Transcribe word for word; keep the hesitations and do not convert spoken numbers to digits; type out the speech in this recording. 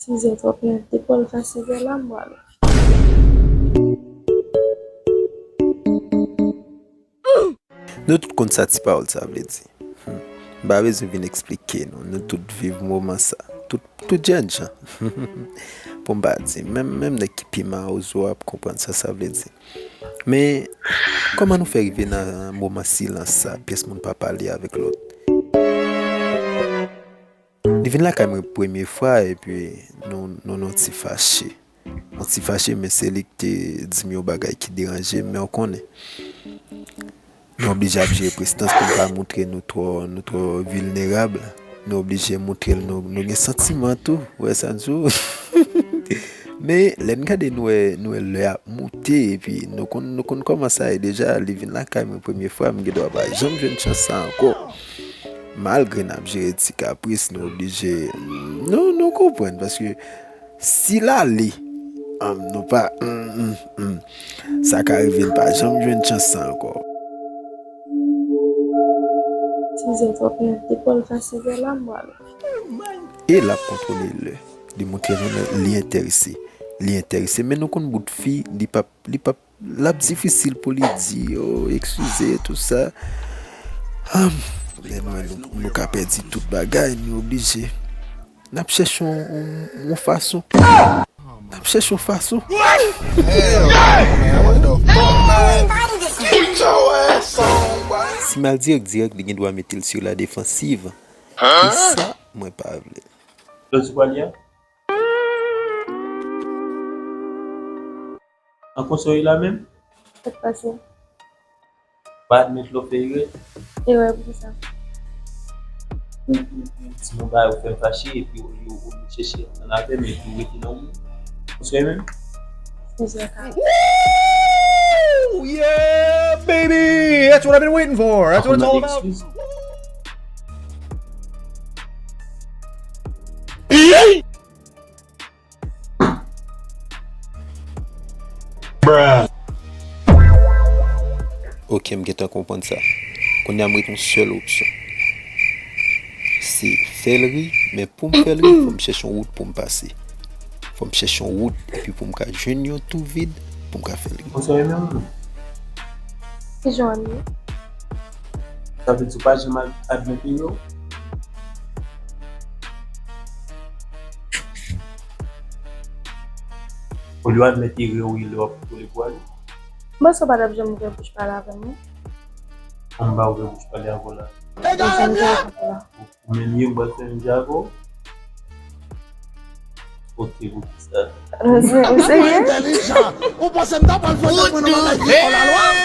Sizè twòp lè, depi w al ka sizè la, m prale. Nou tout konn sa ti pawòl sa vle di. Hmm. M pa bezwen vin eksplike nou. Nou tout viv moman sa. Tout, tout jènjan. Pou m pa di, menm, menm nèg ki pi mawozo ap konprann sa sa vle di. Men, kòman nou fè rive nan moman silans sa, pyès moun pa pale avèk lòt? Li vin lakay mwen premye fwa, epi nou, nou, nou ti fache. Nou ti fache, men se li ki te di m yon bagay ki deranje m, men w konnen. Nou oblije ap jere prestans pou n pa moutre nou twò, nou twò vilnerab. Nou oblije moutre l nou, nou gen santiman tou. Ou wè sa m di w? Men, lè n gade, nou wè, nou wè lè ap moute, epi nou konn, nou konn kòman sa ye deja. Li vin lakay mwen premye fwa, m gen dwa pa janm jwenn chans sa ankò. Malgre n ap jere ti kapris, nou oblije, nou, nou konprann, paske si l ale, um, nou pa, mm, mm, mm. Sa ka rive, n pa janm jwenn chans sa ankò. Sizè twòp lè, depi w al ka sizè la, m prale. E l ap kontwole lè. Li montre nou li enterese. Li enterese, men nou konn bout fi, li p ap, li p ap, l ap difisil pou li di, oh, eskize, tout sa. Ah, men nou, nou, nou ka pèdi tout bagay, nou oblije. N ap chèche yon, yon, yon fason. N ap chèche yon fason. Si m al dirèk, dirèk, li gen dwa mete l sur la défensive. E sa, mwen pa vle. Lòt sou pwal li a? An konsèy la menm? Sa k pase? Pa admèt lè w fè erè. Erè pou kisa? Ou, ou, ou di yon bagay, ou fè m fache, epi ou, ou, ou chèche antann avè m, epi ou rete nan wout. Ou sou menm? Plizyè ka. Woo! Yeah, baby! That's what I've been waiting for. That's what it's all about. Ok, m gentan konprann sa. Kounye a m ret yon sèl opsyon. Se fè l ri, men pou m fè l ri, fò m chèche yon wout pou m pase. Fò m chèche yon wout, epi pou m ka jwenn yon twou vid, pou m ka fè l ri. Konsa e menm. Ki jan w ye? Sa vle di ou pa janm ad-, admèt erè w? Olye w admèt erè w, lè w ap kontwole pou ale. M panse w pa t ap janm ouvè bouch pale avè m, non. An m pa ouvè bouch pale avè w la. Ou menm ye, ou pral fè menm jan avè w? Ok, pou ki sa? Ou serye? Ou panse m ta pral fè mwen nan bagay ki kò lalwa?